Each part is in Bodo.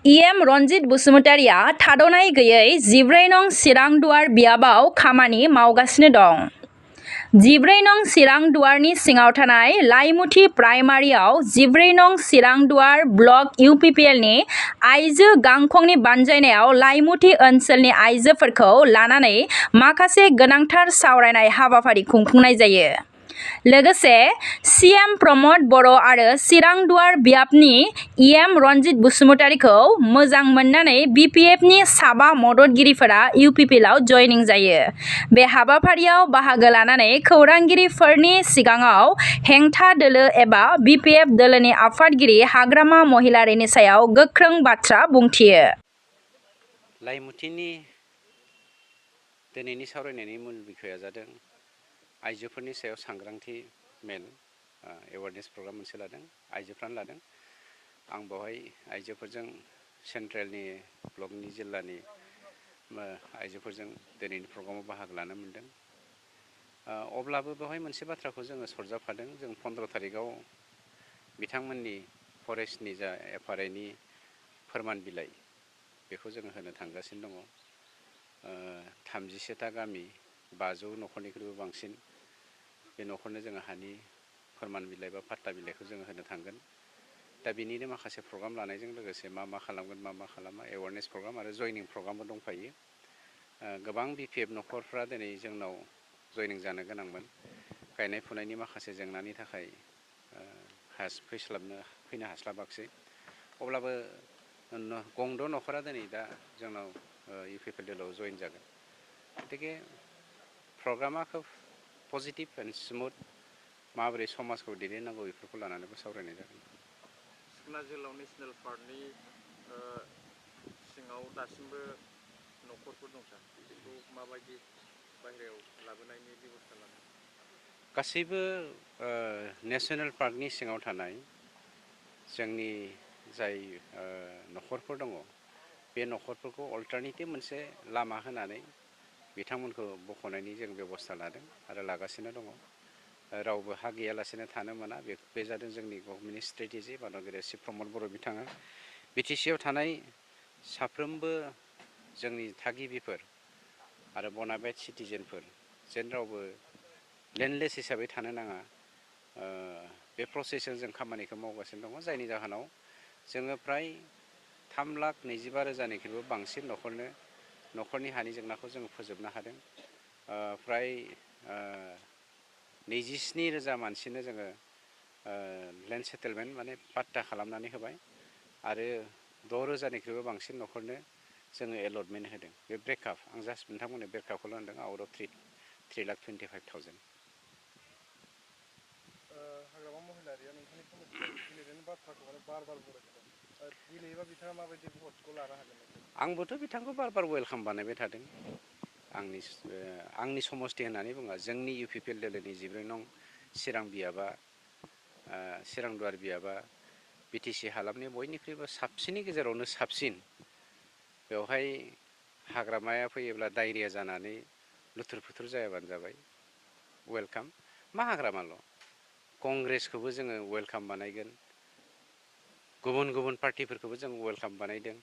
इएम रनजित बसुमतारिया थाद'नाय गैयै 14 नं चिरां दुवार बियाबाव खामानि मावगासिनो दं। 14 नं चिरां दुवारनि सिङाव थानाय लाइमुथि प्राइमारियाव 14 नं चिरां दुवार ब्लक इउपिपिएलनि आइजो गांखंनि बानजायनायाव लाइमुथि ओनसोलनि आइजोफोरखौ लानानै माखासे गोनांथार सावरायनाय हाबाफारि खुंफुंनाय जायो। लोगोसे सीएम प्रमद बर' आरो चिरां दुवार बियाबनि इएम रनजित बसुमतारिखौ मोजां मोननानै बिपिएफनि साबा मददगिरिफोरा इउपिपिएलआव जयनिं जायो। बे हाबाफारियाव बाहागो लानानै खौरांगिरिफोरनि सिगाङाव हेंथा दोलो एबा बिपिएफ दोलोनि आफादगिरि हाग्रामा महिलारिनि सायाव गोख्रों बाथ्रा बुंथियो। लाइमुथिनि दिनैनि सावरायनायनि मुल बिखया जादों आइजोफोरनि सायाव सांग्रांथि मेल एवारनेस प्रग्राम मोनसे लादों, आइजोफ्रानो लादों। आं बेवहाय आइजोफोरजों सेन्ट्रेलनि ब्लकनि जिल्लानि आइजोफोरजों दिनैनि प्रग्रामाव बाहागो लानो मोनदों। अब्लाबो बेवहाय मोनसे बाथ्राखौ जोङो सरजाबफादों। जों 15 थारिखआव बिथांमोननि फरेस्टनि जा एफआरआइनि फोरमान बिलाइ बेखौ जोङो होनो थांगासिनो दङ। 37टा गामि 500 न'खरनिख्रुइबो बांसिन बे न'खरनो जोङो हानि फोरमान बिलाइ बा पाट्टा बिलाइखौ जोङो होनो थांगोन। दा बिनिनो माखासे प्रग्राम लानायजों लोगोसे मा खालामगोन मा खालामा एवारनेस प्रग्राम आरो जयनिं प्रग्रामबो दंफायो। गोबां बिपिएफ न'खरफ्रा दिनै जोंनाव जयनिं जानो गोनांमोन। गायनाय फुनायनि माखासे जेंनानि थाखाय फैनो हास्लाबाखिसै। अब्लाबो गंद' न'खरा दिनै दा जोंनाव इउपिपिएल दोलोआव जयेन जागोन। गतिके प्रग्रामा खोब पजिटिभ एन्ड स्मुथ माबोरै समाजखौ दैदेननांगौ बेफोरखौ लानानैबो सावरायनाय जागोन। सिखना जोहोलाव नेसनेल पार्कनि सिङाव दासिमबो न'खरफोर दं सार, बेखौ माबायदि बाहेरायाव लाबोनायनि बेबस्था लादों? गासैबो नेसनेल पार्कनि सिङाव थानाय जोंनि जाय न'खरफोर दङ बे न'खरफोरखौ अल्टारनेटिभ मोनसे लामा होनानै बिथांमोनखौ बख'नायनि जों बेबस्था लादों आरो लागासिनो दङ। रावबो हा गैयालासेनो थानो मोना, बे जादों जोंनि गभर्नमेन्टनि स्ट्रेटेजि। बानगिरि श्री प्रमद बर' बिथाङा बिटिसिआव थानाय साफ्रोमबो जोंनि थागिबिफोर आरो बनाफाइड सिटिजेनफोर जेन रावबो लेन्डलेस हिसाबै थानो नाङा, बे प्रसेसजों जों खामानिखौ मावगासिनो दङ। जायनि जाहोनाव जोङो फ्राय 3,25,000निख्रुइबो बांसिन न'खरनि हानि जेंनाखौ जोङो फोजोबनो हादों। फ्राय 27,000 मानसिनो जोङो लेन्ड सेटेलमेन्ट माने पाट्टा खालामनानै होबाय आरो 6,000निख्रुइबो बांसिन न'खरनो जोङो एलटमेन्ट होदों। बे ब्रेकआप आं जास्ट नोंथांमोननो ब्रेकआपखौल' होनदों आउट अफ 3,25,000। हाग्रामा महिलारिया नोंथांनि कमिटियाव गेलेनायनि बाथ्राखौ माने बार बुंबाय थादों। गेलेयोबा बिथाङा माबायदि भटखौ लानो हागोन? आंबोथ' बिथांखौ बार वेलकाम बानायबाय थादों। आंनि समस्ति होननानै बुङा, जोंनि इउपिपिएल दोलोनि 14 नं चिरां दुवार बियाबा बिटिसि हालामनि बयनिख्रुइबो साबसिननि गेजेरावनो साबसिन। बेवहाय हाग्रामाया फैयोब्ला डायरिया जानानै लुथुर फुथुर जायाबानो जाबाय। वेलकाम। मा हाग्रामाल', कंग्रेसखौबो जोङो वेलकाम बानायगोन, गुबुन पार्टिफोरखौबो जों वेलकाम बानायदों।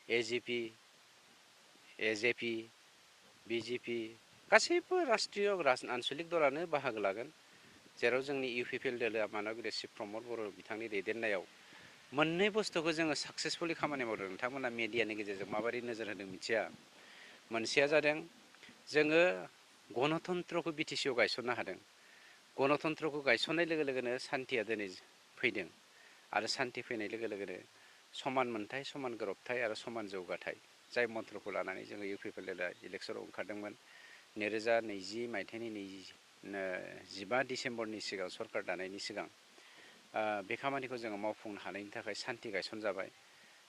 एजेपि, बिजेपि गासैबो राष्ट्रीय आन्सलिक दलानो बाहागो लागोन, जेराव जोंनि इउपिपिएल दोलोआ मानगिरि श्री प्रमद बर' बिथांनि दैदेननायाव मोननै बुस्थुखौ जोङो साक्सेसफुलि खामानि मावदों। नोंथांमोना मिडियानि गेजेरजों माबोरै नोजोर होदों मिथिया। मोनसेया जादों जोङो गणतन्त्रखौ बिटिसिआव गायसननो हादों। गणतन्त्रखौ गायसननाय लोगो लोगोनो सान्थिया दिनै फैदों आरो सान्थि फैनाय लोगो लोगोनो समान मोनथाय, समान गोरोबथाय आरो समान जौगाथाय, जाय मन्त्रखौ लानानै जोङो इउपिपिएल दोलोआ इलेक्सनाव ओंखारदोंमोन 2020 मायथाइनि 15 डिसेम्बरनि सिगां सरकार दानायनि सिगां। बे खामानिखौ जोङो मावफुंनो हानायनि थाखाय सान्थि गायसनजाबाय।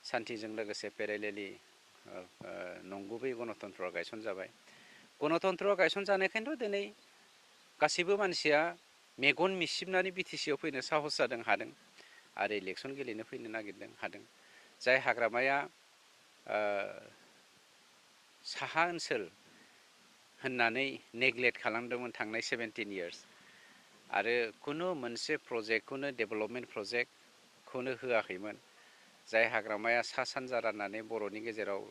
सान्थिजों लोगोसे पेरेलेलि नंगुबै गणतन्त्रआ गायसनजाबाय। गणतन्त्रआ गायसनजानायखायनोथ' दिनै गासैबो मानसिया मेगन मिसिबनानै बिटिसिआव फैनो साहस जादों, हादों आरो इलेक्सन गेलेनो फैनो नागिरदों, हादों। जाय हाग्रामाया साहा ओनसोल होननानै नेग्लेक्ट खालामदोंमोन थांनाय 17 इयार्स आरो खुनु मोनसे प्रजेक्टखौनो डेभेलपमेन्ट प्रजेक्टखौनो होआखैमोन। जाय हाग्रामाया सा सानजा राननानै बर'नि गेजेराव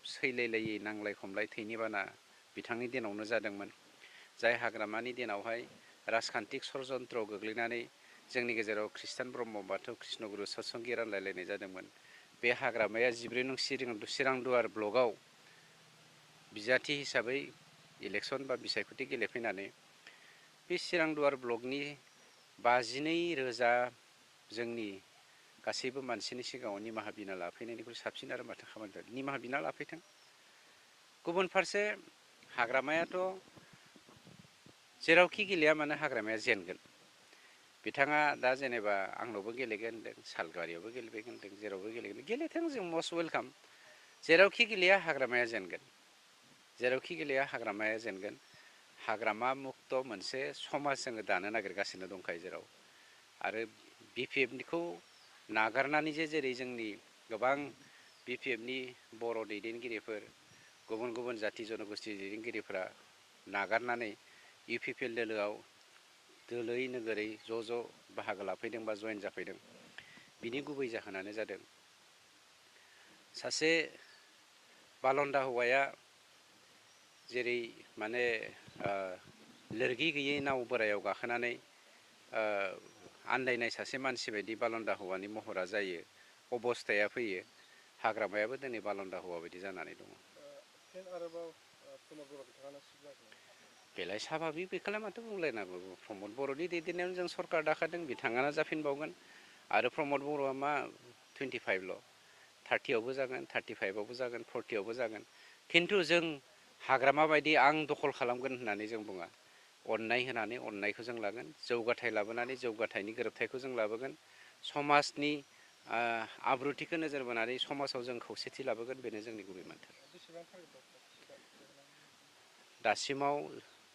सैलायलायै नांलाय खमलाय थैनि बाना बिथांनि दिनावनो जादोंमोन। जाय हाग्रामानि दिनावहाय राजखान्थिक षड़यन्त्रआव गोग्लैनानै जोंनि गेजेराव खृष्टान ब्रह्म बाथौ कृष्णगुरु सत्संगि रानलायलायनाय जादोंमोन। बे हाग्रामाया 14 नं चिरांदुवार ब्लकआव बिजाथि हिसाबै इलेक्सन बा बिसायख'थि गेलेफैनानै बे चिरांदुवार ब्लकनि 52,000 जोंनि गासैबो मानसिनि सिगाङाव निमाहा बिना लाफैनायनिख्रुइ साबसिन आरो माथो खामानि दं। निमाहा बिना लाफैथों। गुबुन फारसे हाग्रामायाथ' जेरावखि गेलेया मानो हाग्रामाया जेनगोन। बिथाङा दा जेनेबा आंनावबो गेलेगोन होनदों, सालबारियावबो गेलेगोन होनदों, जेरावबो गेलेगोन। गेलेथों, जों मस्ट वेलकाम। जेरावखि गेलेया हाग्रामाया जेनगोन। जेरावखि गेलेया हाग्रामाया जेनगोन। हाग्रामा मुक्त मोनसे समाज जोङो दानो नागिरगासिनो दंखायो जेराव। आरो BPFखौ नागारनानै जेरै जोंनि गोबां BPFनि बर' दैदेनगिरिफोर, गुबुन गुबुन जाथि जनगोष्ठी दैदेनगिरिफोरा नागारनानै UPPL दोलोआव दोलै नोगोरै ज' बाहागो लाफैदों बा जयेन जाफैदों। बिनि गुबै जाहोनानो जादों सासे बालन्दा हौवाया जेरै माने लोरगि गैयै नाव बोरायाव गाखोनानै आन्दायनाय सासे मानसि बायदि बालन्दा हौवानि महरा जायो, अबस्थाया फैयो। हाग्रामायाबो दिनै बालन्दा हौवा बायदि जानानै दङ। फिन आरोबाव प्रमद बर' बिथाङानो चिफ जागोन। बेलाय साभाबिक, बेखौलाय माथो बुंलायनांगौ। प्रमद बर'नि दैदेननायावनो जों सरकार दाखादों, बिथाङानो जाफिनबावगोन। आरो प्रमद बर'आ मा 25ल', 30आवबो जागोन, 35आवबो जागोन, 40आवबो जागोन। खिन्थु जों हाग्रामा बायदि आं दखल खालामगोन होननानै जों बुङा। अननाय होनानै अननायखौ जों लागोन, जौगाथाय लाबोनानै जौगाथायनि गोरोबथायखौ जों लाबोगोन, समाजनि आब्रुथिखौ नोजोर बोनानै समाजाव जों खौसेथि लाबोगोन। बेनो जोंनि गुबै मोन्थोर। बेसेबां टारगेट दं? दासिमाव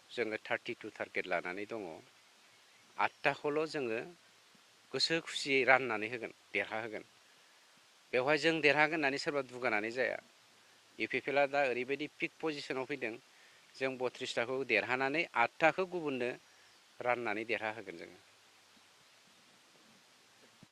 जोङो 32 टारगेट लानानै दङ। 8टाखौल' जोङो गोसो खुसियै राननानै होगोन, देरहाहोगोन। बेवहाय जों देरहागोन होननानै सोरबा दुगानानै जाया। UPPLआ दा ओरैबायदि पिक पजिसनाव फैदों, जों 32टाखौ देरहानानै 8टाखौ गुबुननो राननानै देरहाहोगोन जोङो।